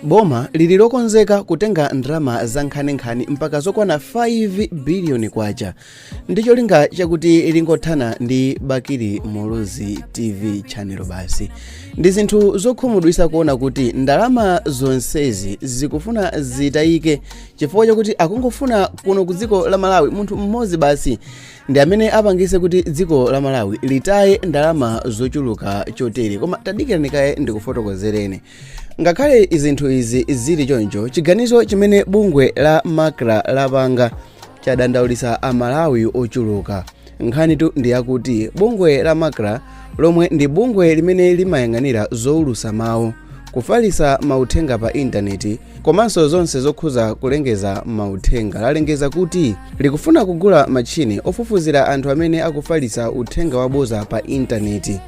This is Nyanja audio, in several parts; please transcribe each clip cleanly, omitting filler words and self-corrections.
Boma lili lokonzeka kutenga ndalama za nkhaninkhani mpaka zokwana 5 biliyoni kwacha ndi cholinga chakuti lingothana ndi Bakili Muluzi TV channel basi. Ndi zinthu zokhumudwitsa kuona kuti ndalama zonsezi zikufuna zitayike chifukwa chakuti akungofuna kuno ku dziko la Malawi munthu mmodzi basi ndi amene apangise kuti dziko la Malawi litaye ndalama zochuluka chotere. Koma tadikirani kaye ndikufotokozereni. Ngakhale zinthu izi zili choncho, chiganizo chimene bungwe la MACRA lapanga chadandaulitsa Amalawi ochuluka. Nkhanitu ndi yakuti bungwe la MACRA, lomwe ndi bungwe limene limayang'anira zowulutsa mawu, kufalitsa mauthenga pa intaneti komanso zonse zokhuza kulengeza mauthenga, lalengeza kuti likufuna kugula machini ofufuzira anthu amene akufalitsa uthenga waboza pa intaneti.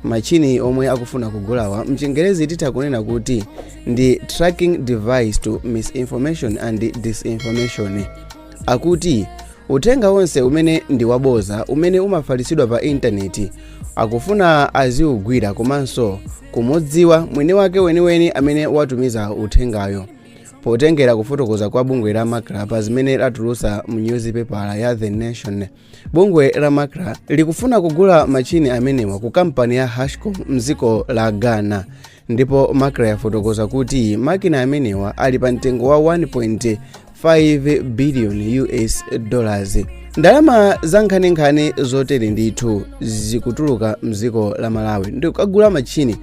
Machini omwe akufuna kugulawa, mchingerezi titha kunena kuti ndi tracking device to misinformation and disinformation. Akuti uthenga wonse umene ndi waboza umene umafalitsidwa pa intaneti akufuna aziugwira komanso kumudziwa mwini wake weniweni amene watumiza uthengayo. Potengera kufotokoza kwa bungwe la MACRA pa zimene latulutsa mu newspaper ya The Nation, bungwe la MACRA likufuna kugula machini amenewa ku kampani ya Hashcom mdziko la Ghana, ndipo MACRA yafotokoza kuti makina amenewa ali pa mtengo wa 1.5 billion US dollars. Ndalama za nkhaninkhani zotere ndithu zikutuluka mdziko la Malawi ndikukagula machini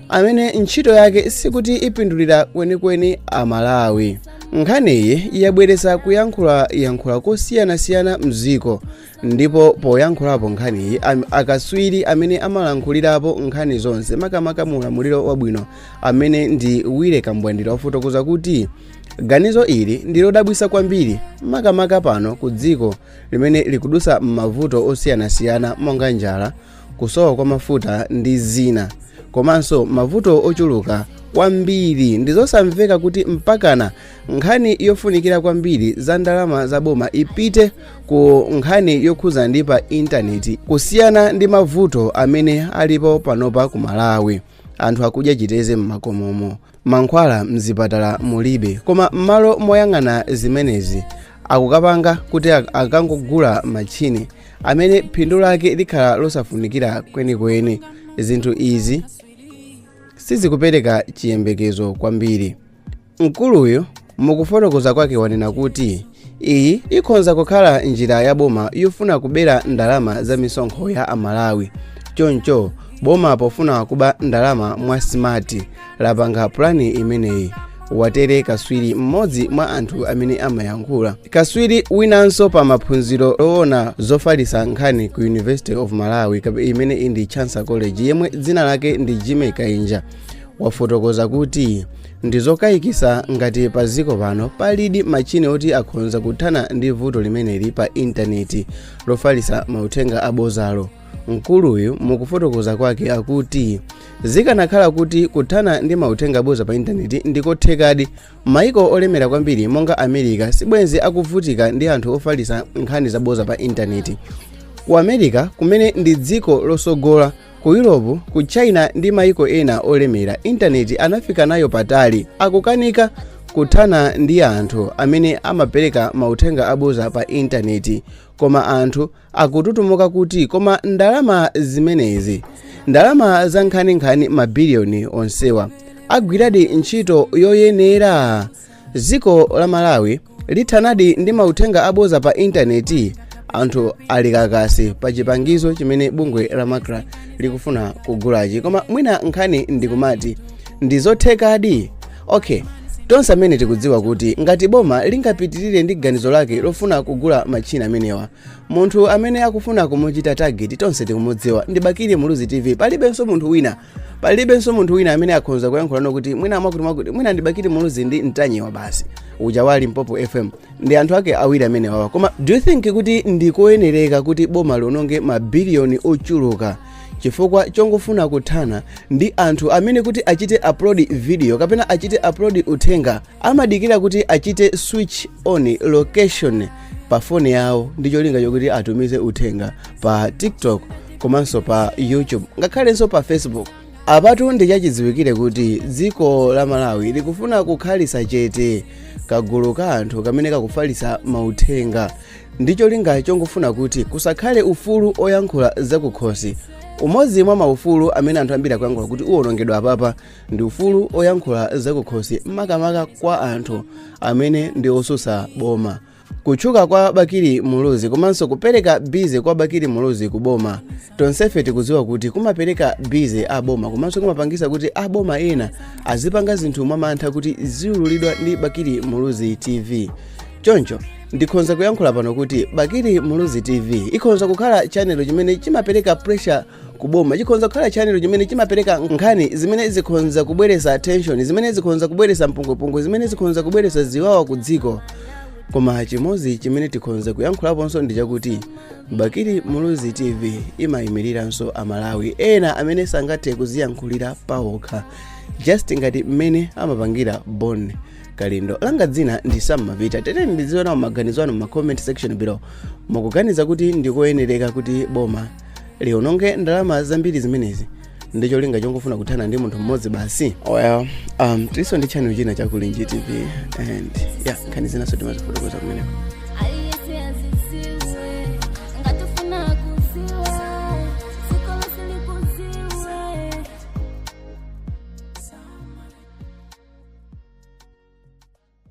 amene ntchito yake sikuti ipindulira kwenikweni Amalawi. Nkhaniyi yabweretsa kuyankhulayankhula kosiyanasiyana mdziko, ndipo poyankhulapo nkhaniyi, akaswiri amene amalankhulirapo nkhani zonse makamaka mu ulamuliro wabwino, amene ndi Willy Kambwandira, wafotokoza kuti ganizo ili ndi lodabwitsa kwambiri, makamaka pano ku dziko limene likudutsa m'mavuto osiyanasiyana monga njala, kusowa kwa mafuta ndi zina, komanso mavuto ochuluka kwambiri. Ndizosamveka kuti mpakana nkhani yofunikira kwambiri za ndalama za boma ipite ku nkhani yokhuza ndi pa intaneti, kusiyana ndi mavuto amene alipo panopa ku Malawi. Anthu akudya chiteze m'makomomo, mankhwala mzipatala mulibe, koma m'malo moyang'ana zimenezi akukapanga kuti akangogula machini amene phindu lake likhala losafunikira kwenikweni. Zinthu izi sizikupereka chiyembekezo kwambiri. Mkuluyu mukufotokoza kwake wanena kuti iyi ikhonza kukhala njira ya boma yofuna kubera ndalama za misonkho ya Amalawi. Choncho boma pofuna kuba ndalama mwa smart lapanga pulani imeneyi, watere kaswiri mmodzi mwa anthu amene amayankhula. Kaswiri winanso pa maphunziro loona zofalitsa nkhani ku University of Malawi, imene ndi Chancellor College, yemwe dzina lake ndi Jimmy Kainja, wafotokoza kuti ndizokayikisa ngati pa dziko pano palidi machini oti akhonza kuthana ndi vuto limeneli pa intaneti lofalitsa mauthenga abozalo. Mkuluyu mukufotokoza kwake akuti zikanakhala kuti kuthana ndi mauthenga aboza pa intaneti ndikothekadi, maiko olemera kwambiri monga America sibwenzi akuvutika ndi anthu ofalitsa nkhani zaboza pa intaneti. Ku America, kumene ndi dziko losogola, ku Europe, ku China ndi maiko ena olemera, intaneti anafika nayo patali, akukanika kuthana ndi anthu amene amapereka mauthenga aboza pa intaneti. Koma anthu akututumuka kuti koma ndalama zimenezi, ndalama za nkhaninkhani mabiliyoni onsewa, agwiradi ntchito yoyenera? Dziko la Malawi lithanadi ndi mauthenga aboza pa intaneti? Anthu ali kakasi pa chipangizo chimene bungwe la MACRA likufuna kugulachi. Koma mwina nkhani ndikumati, ndizothekadi? Okay, tonse amene tikudziwa kuti ngati boma lingapitirire ndi ganizo lake lofuna kugula machina amenewa, munthu amene akufuna kumuchita target tonse tikumudziwa, ndi Bakili Muluzi TV. Palibenso munthu wina, palibenso munthu wina amene akhonza kuyankhulano kuti mwina mwakuti mwakuti, mwina ndi Bakili Muluzi ndi Mtanyiwa basi, uja wa Limpopo FM, ndi anthu ake awiri amene wawa. Koma do you think kuti ndikoyenereka kuti boma liononge mabiliyoni ochuluka chifukwa chongofuna kuthana ndi anthu amene kuti achite upload video kapena achite upload uthenga amadikira kuti achite switch on location pa foni yawo ndi cholinga chokuti atumize uthenga pa TikTok komanso pa YouTube, ngakhalenso pa Facebook? Apatu ndichachidziwikire kuti dziko la Malawi likufuna kukhalisa chete kagulu ka anthu kamene kakufalitsa mauthenga ndi cholinga chongofuna kuti kusakhale ufulu oyankhula zakukhosi. Umodzi mwa maufulu amene anthu ambiri akuyankhula kuti uwonongedwa apapa ndi ufulu oyankhula zakukhosi, makamaka kwa anthu amene ndi osusa boma. Kutchuka kwa Bakili Muluzi komanso kupereka busy kwa Bakili Muluzi ku boma, tonsefe tikudziwa kuti kumapereka busy a boma komanso kumapangisa kuti aboma ena azipanga zinthu mwamantha kuti ziululidwa ndi Bakili Muluzi TV. Choncho ndikhonza kuyankhula pano kuti Bakili Muluzi TV ikhonza kukhala channel chimene chimapereka pressure kuboma, chikhonza kukhala channel chimene chimapereka nkhani zimene zikhonza kubweresa tension, zimene zikhonza kubweresa mpungwepungwe, zimene zikhonza kubweresa ziwawa ku dziko. Koma chimodzi chimene tikhonza kuyankhulaponso ndi chakuti Bakili Muluzi TV imayimiriranso Amalawi ena amene sangathe kuziyankhulira pawokha, just ngati mmene amapangira Bon Kalindo. Langa dzina ndi Sam Mavita. Teteni ndidziwe nawo maganizo anu mu comment section below. Mukuganiza kuti ndikoyenereka kuti boma liwononge ndalama zambiri zimenezi ndi cholinga chongofuna kuthana ndi munthu mmodzi basi? Well, tilinso ndi channel china cha Kulinji TV and yeah, nkhani zinaso timazifotokoza kumeneko.